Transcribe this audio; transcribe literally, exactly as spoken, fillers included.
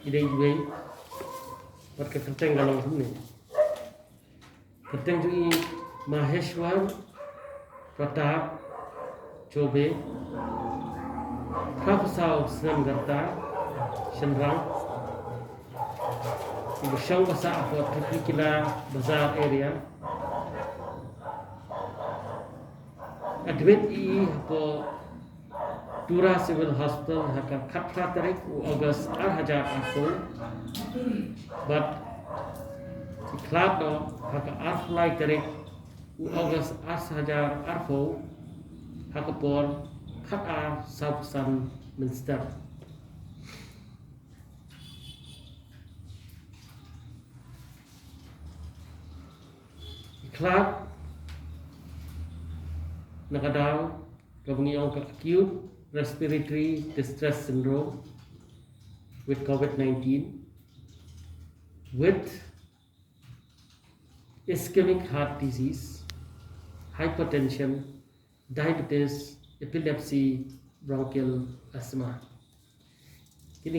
i dei iwei, bad ka kyrteng ka long kumne. Kyrteng jong i Maheshwar Pratap Chobe, phra phew saw snem ka rta, shynrang. I ba shong ba sah hapoh Triplikila Bazar area. Admit i hapoh Tura Civil Hospital ha ka khatphra tarik u August ar hajar arphew. Bad i khlad noh ha ka arphew lai tarik u August ar hajar arphew, ha ka por khatar sawphew san mynstep. I khlad na ka daw kaba ngi ong ka acute respiratory distress syndrome with COVID nineteen, with ischemic heart disease, hypertension, diabetes, epilepsy, bronchial asthma.